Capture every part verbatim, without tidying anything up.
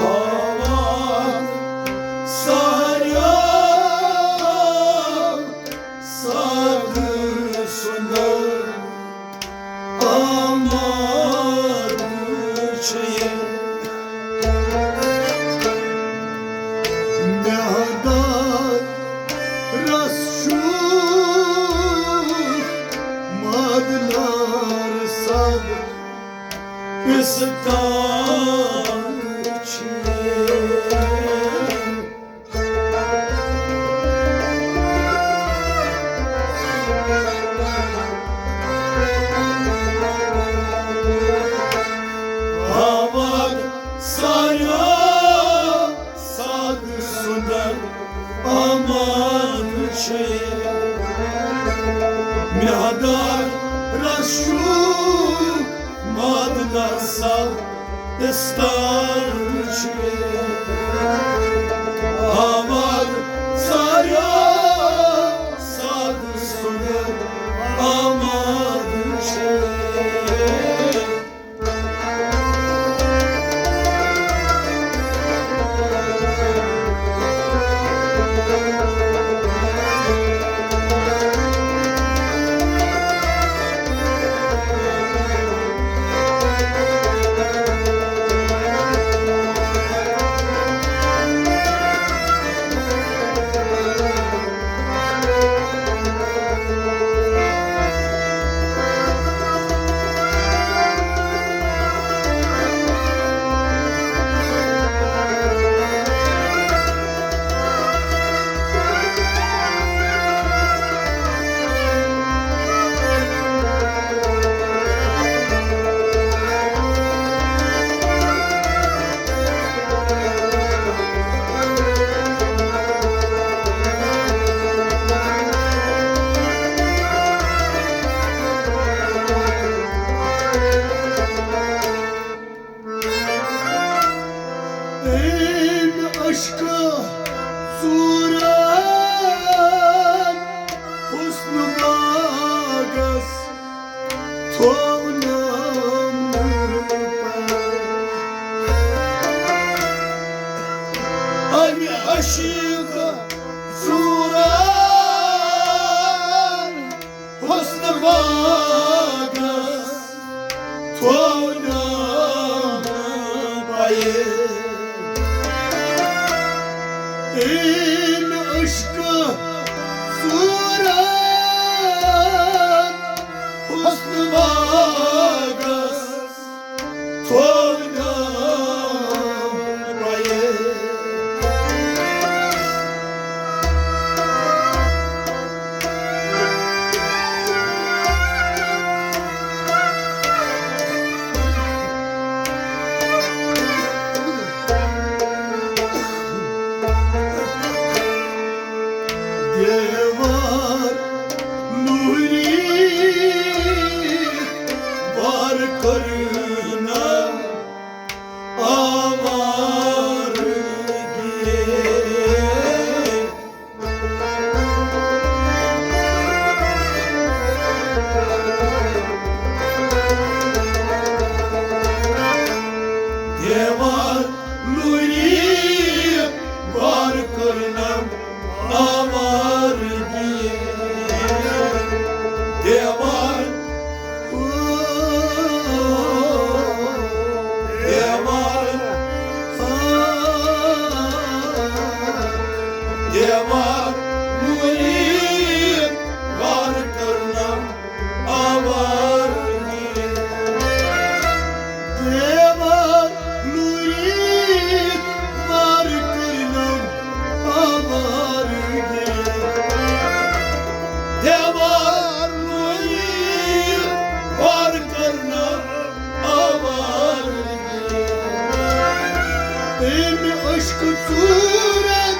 آمد ساریو سادٕ سُنٛد آمد چھُ یہِ۔ مےٚ دار رس چھُ مادلار سب پستان چھُ۔ آمد ساریو سادٕ سُنٛد آمد چھُ۔ مےٚ دار رس چھُ مادلار سب پستان چھُ۔ آمد ساریو سادٕ سُنٛد آمد چھُ۔ أمۍ عشقہٕ ژوٗرن حُسنہٕ باغس تھوونم پَے۔ أمۍ عشقہٕ ژوٗرن حُسنہٕ باغس تھوونم پَے۔ أمۍ عشقہٕ ژوٗرن حُسنہٕ باغس تھوونم پَے۔ دیوار نوری وار کرنا آوارگی۔ دیوار نوری وار کرنا آوارگی۔ دیوار، دیوار، دیوار نوری وار کرنا آوارگی۔ دیوار نوری وار کرنا آوارگی۔ دیوار نوری وار کرنا آوارگی۔ أمۍ عشقہٕ ژوٗرن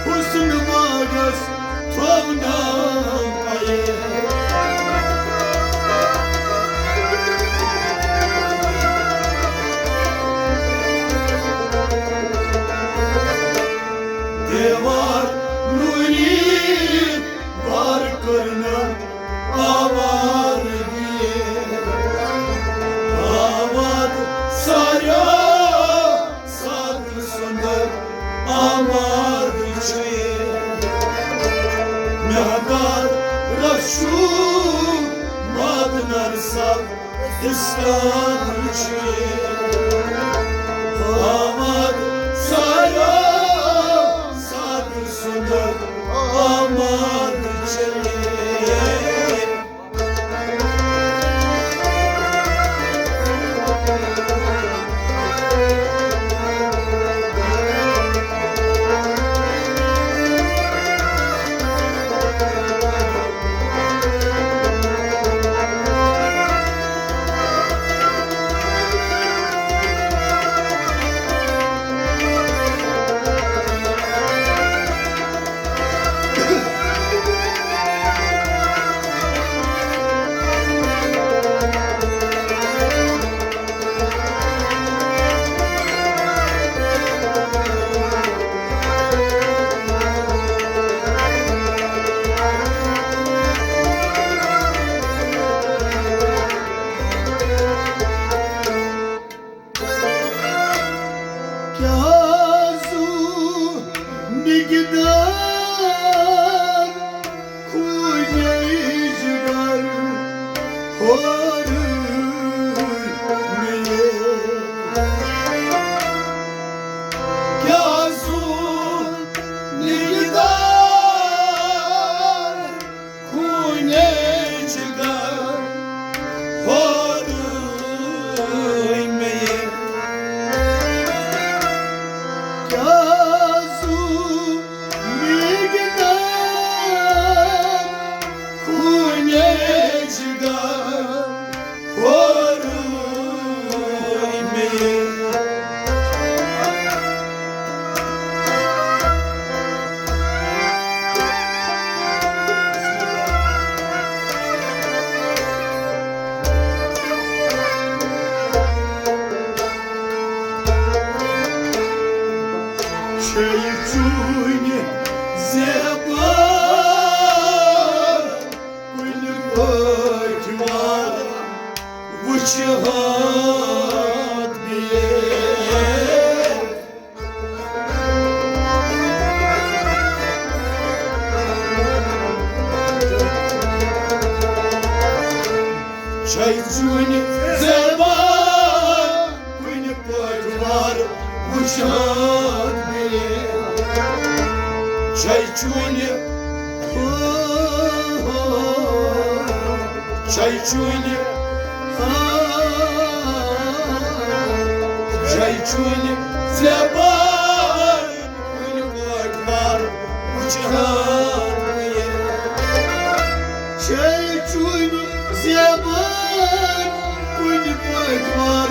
حُسنہٕ باغس تھوونم پَے۔ دیوار نوری وار کرنا آوارگی۔ آمد سایہ سادٕ سُنٛد آمد چھُ۔ کیٛاہ زُو نِگدار خوٗنے جگر ہورٕ مِلے۔ کیٛاہ زُو نِگدار خوٗنے جگر ہورٕ مِلے۔ کیٛاہ زُو نِگدار خوٗنے جگر ہورٕ مِلے۔ چھے چونہِ زیبا کُنہِ پٲٹھۍ وار وٕچھِ ہاتھ بیٚیہِ۔ چھے چونہِ زیبا کُنہِ پٲٹھۍ وار وٕچھان بیٚیہِ۔ چھے چونہِ، چھے چونہِ، چھے چونہِ زیبا کُنہِ پٲٹھۍ وار وٕچھان بیٚیہِ۔ چھے چونہِ زیبا کُنہِ پٲٹھۍ وار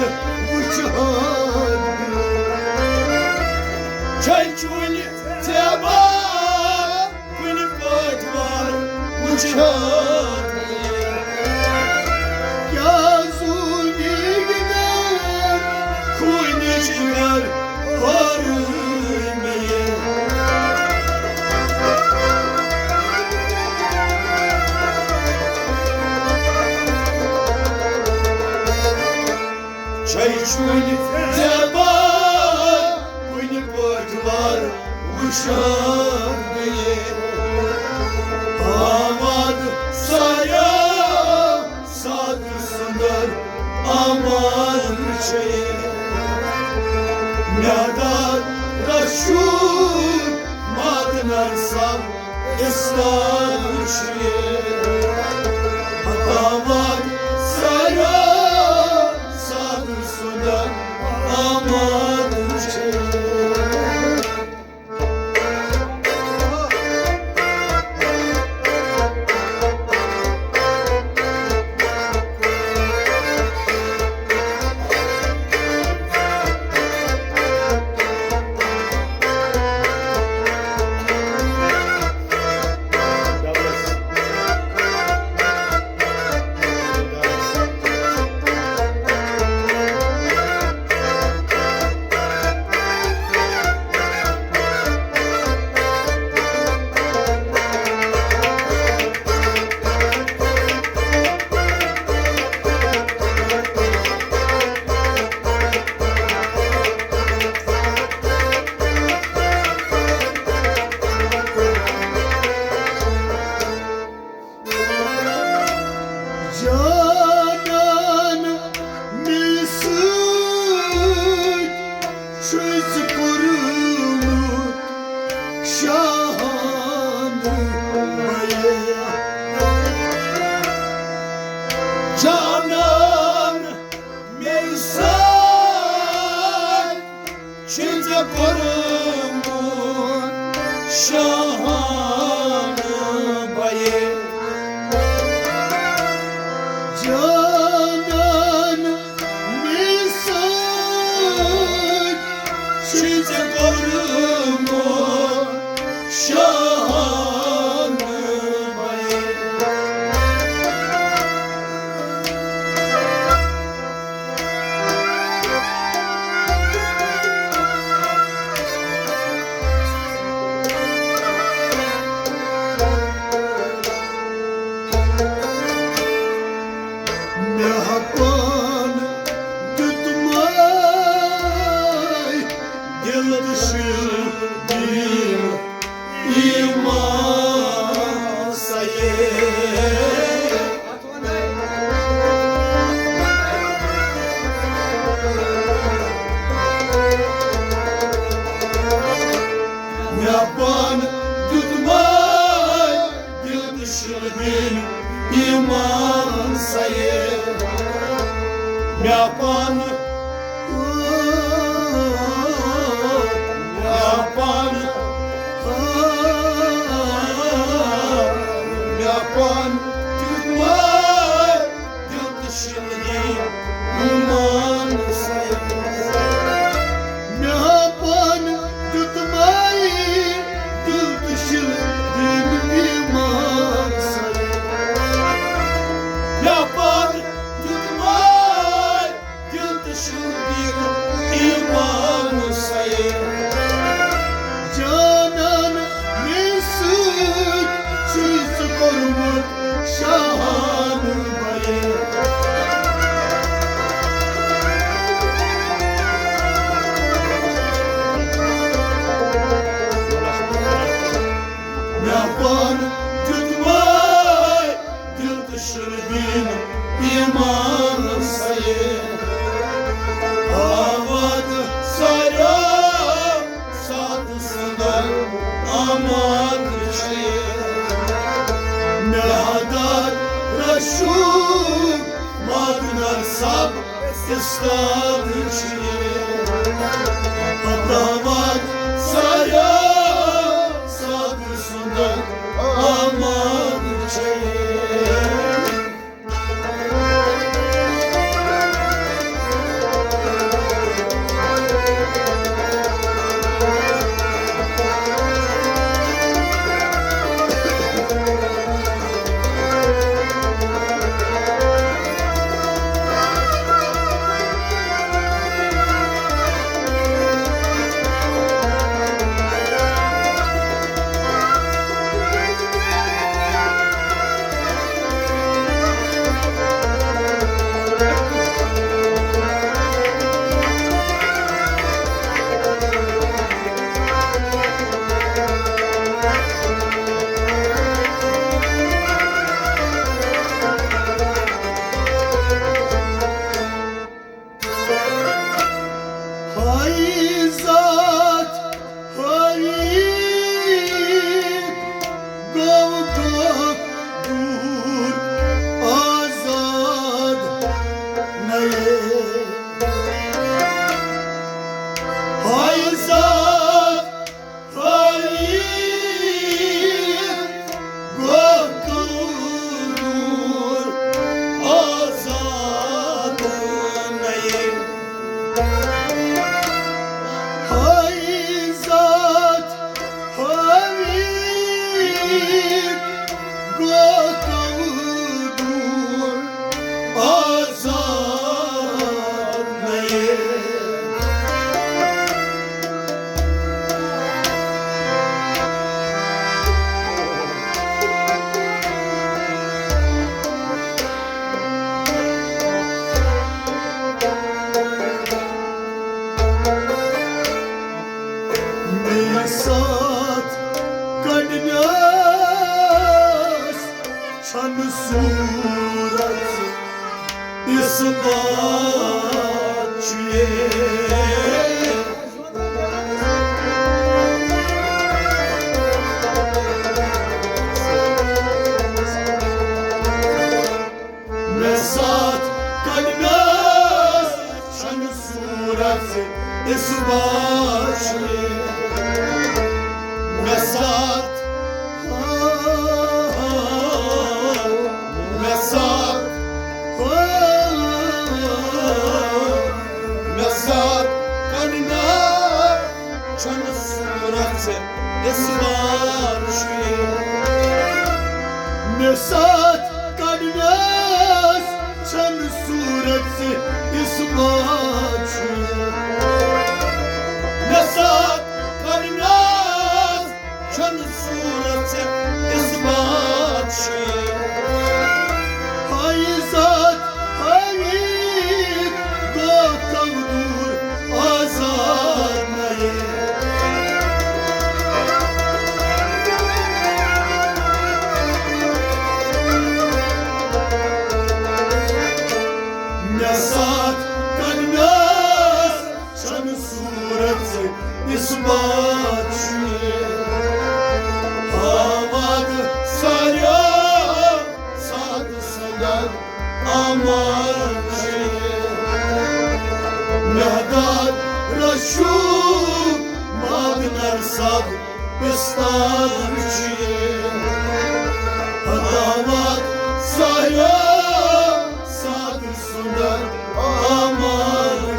وٕچھان۔ چھے چونہِ زیبا کُنہِ پٲٹھۍ وار وٕچھان۔ کیٛاہ زوٗنہِ گِنٛدان خوٗنِچ گَر ہورٕ مےٚ۔ چھے چونہِ زیبا کُنہِ پٲٹھۍ وار وٕچھان بیٚیہِ۔ آمد سایہ سادٕ سُنٛدر آمد چھے۔ میادان رشوٗ مادٕ نرسا استاد چھُ۔ آمد سایہ سادٕ سُنٛدر آمد چھُ۔ کوٚرمُت شاہانہٕ بَیہِ۔ جانان مےٚ سۭتۍ چھُے ژےٚ کوٚرمُت شاہانہٕ بَیہِ۔ مےٚ ہا پانہٕ دیُتمَے دِل تہٕ شِل دِل ایمان سَیے۔ مےٚ پانہٕ دیُتمَے دِل تہٕ شِل دِل ایمان سَیے۔ مےٚ پانہٕ، مےٚ پانہٕ، مےٚ پانہٕ دیُتمَے دِل تہٕ شِل دِل ایمان سَیے۔ مےٚ پانہٕ دیُتمَے دِل تہٕ شِل دِل ایمان سَیے۔ مےٚ پانہٕ دیُتمَے دِل تہٕ شِل دِل ایمان سَیے۔ جانان مےٚ سۭتۍ چھُے ژٕ کوٚرمُت شاہانہٕ بَیہِ۔ مےٚ پانہٕ دیُتمَے دِل تہٕ شِل دِل ایمان سَیے۔ آباد سارا ساتھ سُنٛدر آماد چھُے۔ مےٚ ہا دار رشوٗ مادگار صاحب استاد چھُے۔ پتہ وات سارا ساتھ سُنٛدر آماد چھُے۔ ہاے ذات، ہاے گوٚو دۄہ دوٗر آزاد نَیے۔ ہاے ذات، ہاے گوٚو دوٗر آزاد نَیے۔ ہاے ذات، ہاے گوٚو دوٗر آزاد نَیے۔ مےٚ ساتھ کڑنس چھنہٕ صوٗرت اِس بات چھُ یے۔ مےٚ ساتھ کڑنس چھنہٕ صوٗرت اِس بات چھُ مےٚ ساتھ، مےٚ ساتھ، مےٚ ساتھ کَڑنَس چھَنہٕ صوٗرت ژےٚ اِس بات چھُ مےٚ ساتھ کَڑنَس چھَنہٕ صوٗرت ژےٚ اِس بات چھُ مےٚ ساتھ کَڑنَس چھَنہٕ صوٗرت ژےٚ اِس بات چھُ۔ ہاے ذات، ہاے دۄہ کم دوٗر آزاد نَیے۔ مےٚ ساتھ کَڑنَس چھَنہٕ صوٗرت ژےٚ اِس بات چھُ۔ آماد ساریو سادٕ سنگر آماد چھُ۔ مہداد رشوٗ ماد نرسد بستار چھُ۔ آماد ساریو سادٕ سنگر آماد چھُ۔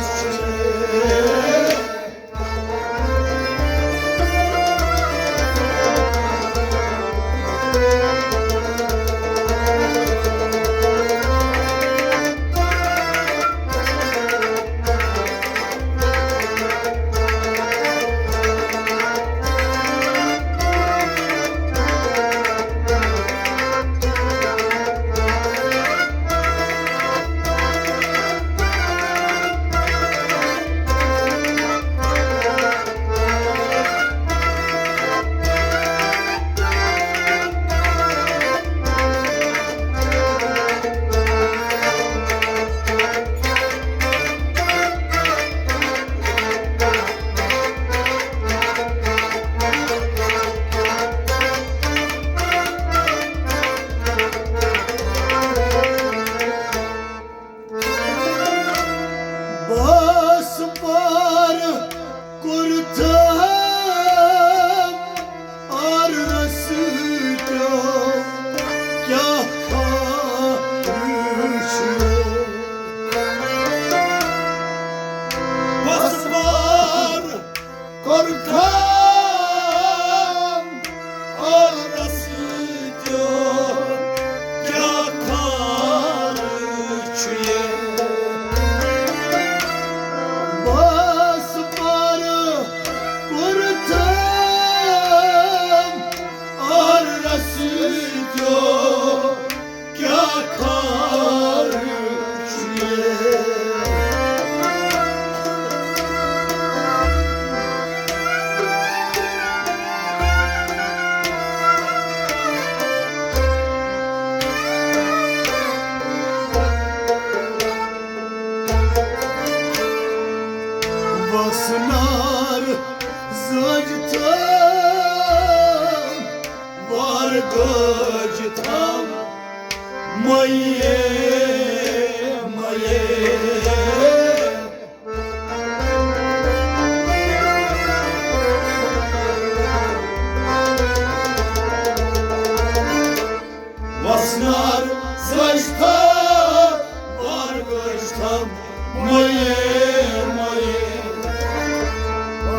بس پار کوٚرتھم آر رسیدو کیٛاہ خار چھُ۔ بس پار کوٚرتھم آر رسیدو کیٛاہ خار چھُ یہِ۔ بس پار کوٚرتھم آر رسیدو کیٛاہ خار چھُ یہِ۔ وسنار زٲج تھم، وار گٲج تھم، مَیے، مَیے۔ وسنار زٲج تھم، وار گٲج تھم، مَیے، مَیے۔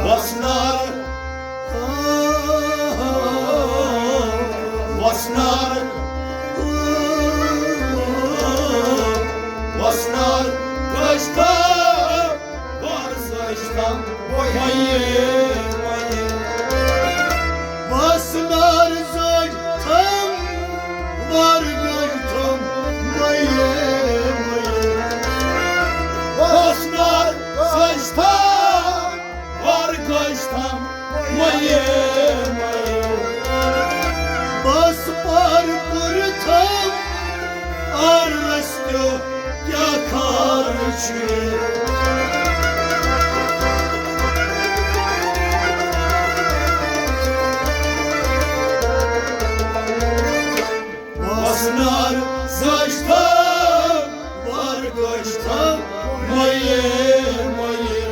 وسنار، وسنار، وسنار گٲج تھم، وار زٲج تھم، مَیے، مَیے۔ وسنار زٲج تھم، وار گٲج تھم، مَیے، مَیے۔ وسنار زٲج تھم، وار گٲج تھم، مَیے، مَیے۔ بس پار کوٚرتھم آر رسیدو کیٛاہ خار چھُ۔ وسنار زٲج تھم، وار گٲج تھم، مَیے، مَیے۔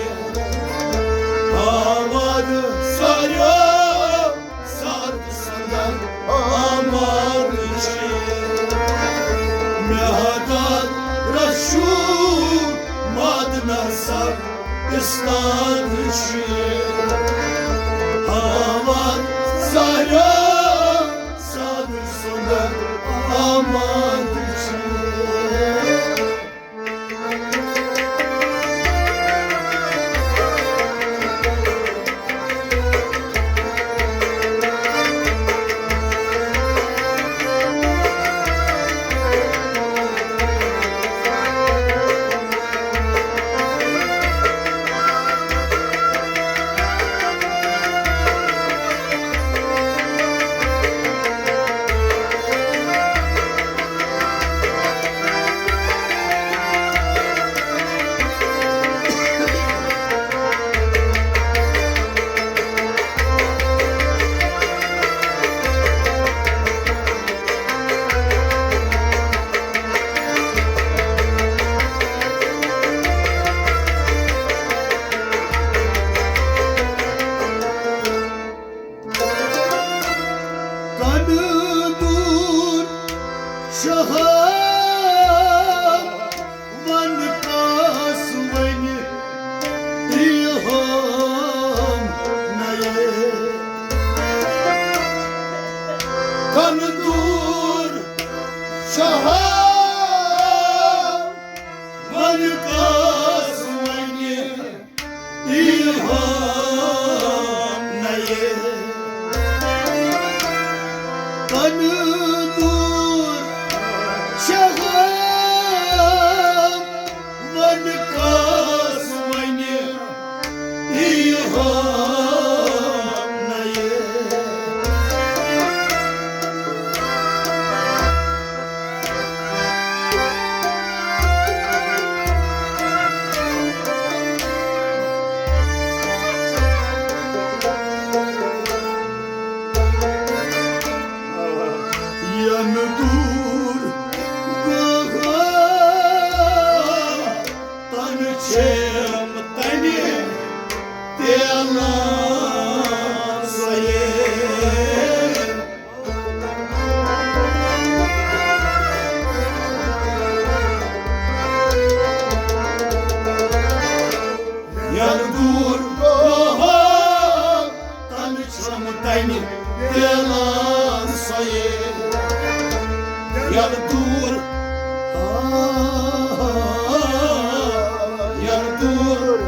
سب استاد چھُ ہاوان سارا سب سُنٛد آماد چھُ۔ کنہٕ دوٗر چھہم، ون کس وۄنۍ ییٖہم نَیے۔ کنہٕ دوٗر چھہم، ون کس وۄنۍ ییٖہم نَیے۔ کنہٕ دوٗر چھہم، ون کس وۄنۍ ییٖہم نَیے۔ ینہٕ دوٗر گوٚو تنہٕ چھم تنہِ تیلان سۄیے۔ ینہٕ دوٗر گوٚو تنہٕ چھم تنہِ تیلان سۄیے۔ ینہٕ دوٗر، ینہٕ دوٗر،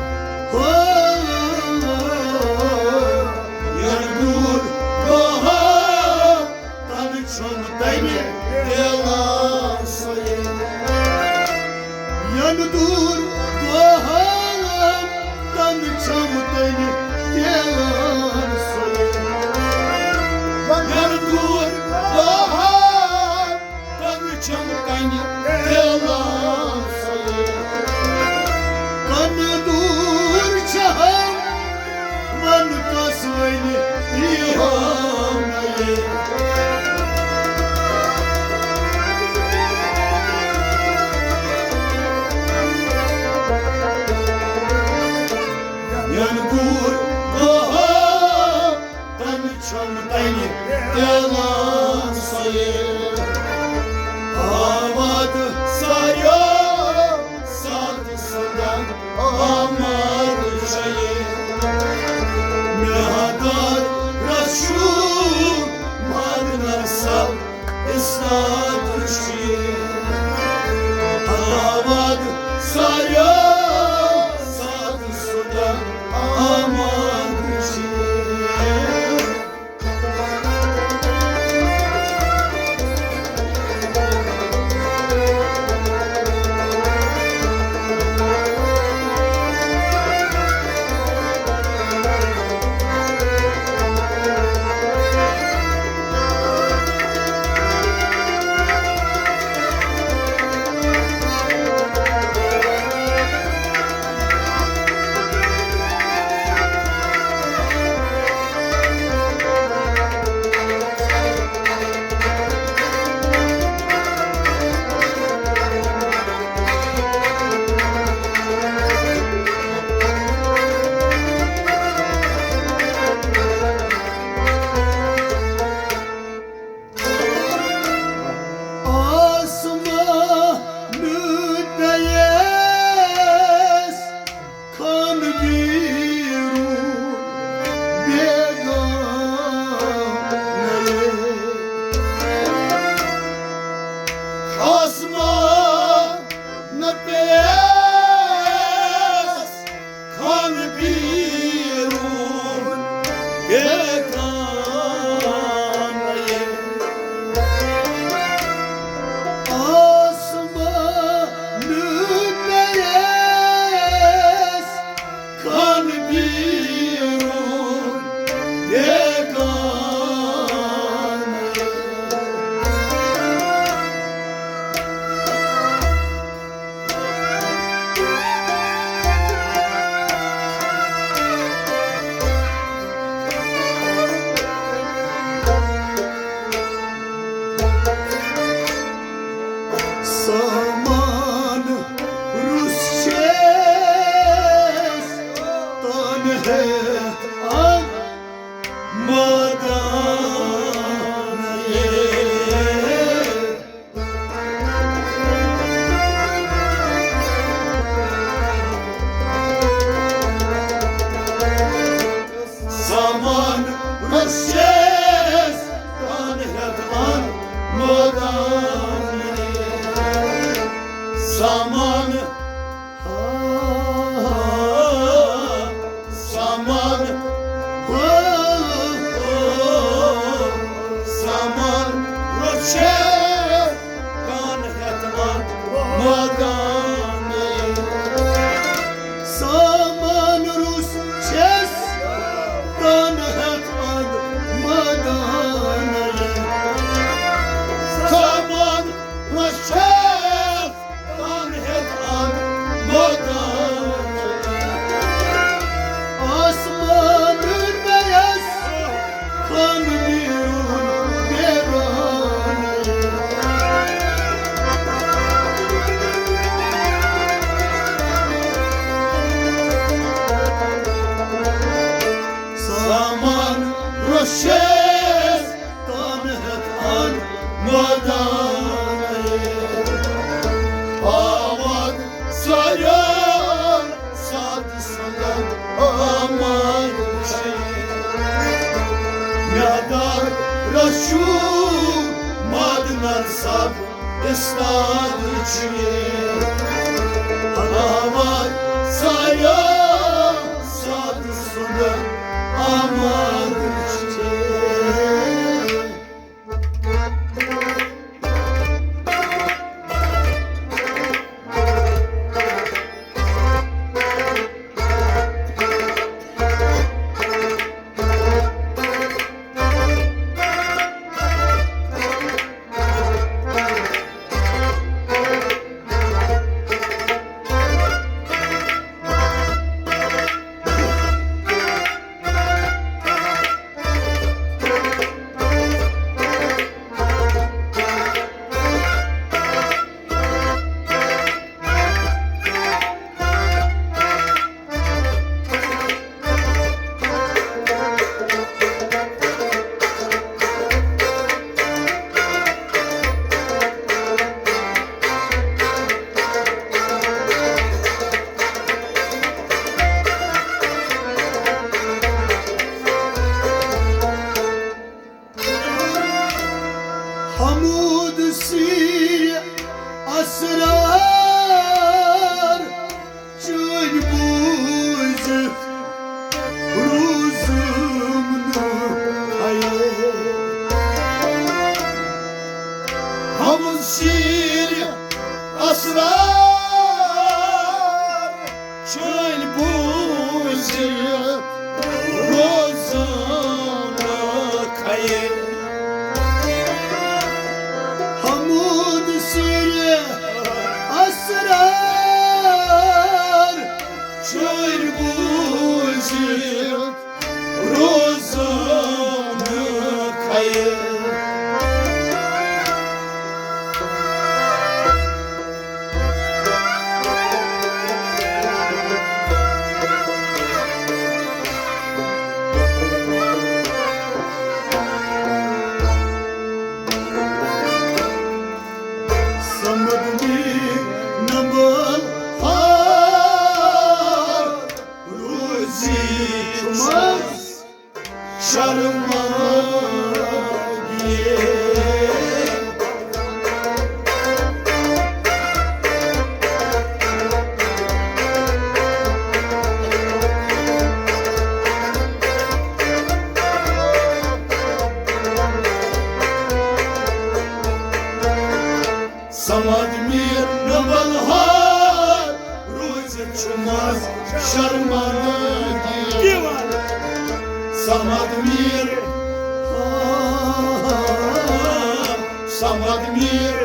ینہٕ دوٗر گوٚو تنہٕ چھم تنہِ تیلان سۄیے۔ ینہٕ دوٗر گوٚو تنہٕ چھم تنہِ تیلان سۄیے۔ ینہٕ دوٗر گوٚو تنہٕ چھم تنہِ تیلان سۄیے۔ کنہٕ دوٗر چھہم، ون کس وۄنۍ ییٖہم نَیے۔ ینہٕ دوٗر گوٚو تنہٕ چھم تنہِ تیلان سۄیے۔ آباد ساریو ساتھ سندن آمار شیے۔ مےٚ ہدار رشو شو مادنر سب استاد چھ۔ آوار ساریا ساد سند آماد چھ۔ حمود سیر اسرار چٲنۍ بوٗزِتھ روٗزُم نہٕ خیال۔ حمود سیر اسرار چٲنۍ بوٗزِتھ روزان خیر۔ حمود سیر اسرار چٲنۍ بوٗزِتھ روزان خیر۔ سمد میر نمبل ہار روزی چھُ منٛز شرمندگی۔ سمد میر نبل ہار روزِتھ چھُ منٛز شرمندگی۔ سمد میر، سمد میر۔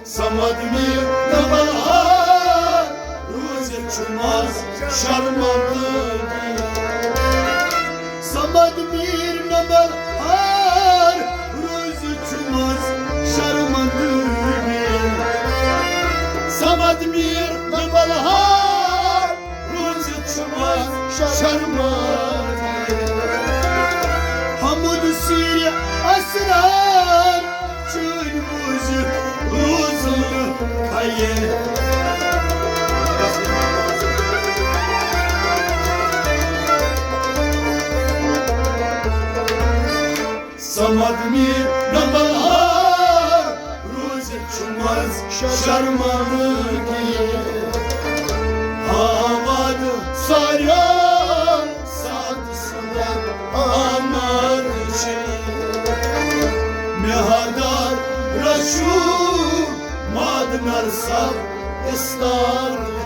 سمد میر نبل ہار روزِتھ چھُ منٛز شرمندگی۔ سمد میر نبل ہار روزِتھ چھُ منٛز شرمندگی۔ سمد میر نبل ہار روزِتھ چھُ منٛز شرمندگی۔ حمد سیر اسرار چٲنۍ بوٗزِتھ روزُم نہٕ خیال۔ سمد میر نبل ہار روزِتھ چھُ منٛز شرمندگی۔ آواد ساریان سات سندر آمد چھِ۔ مہدار رشو مادنر سب استاد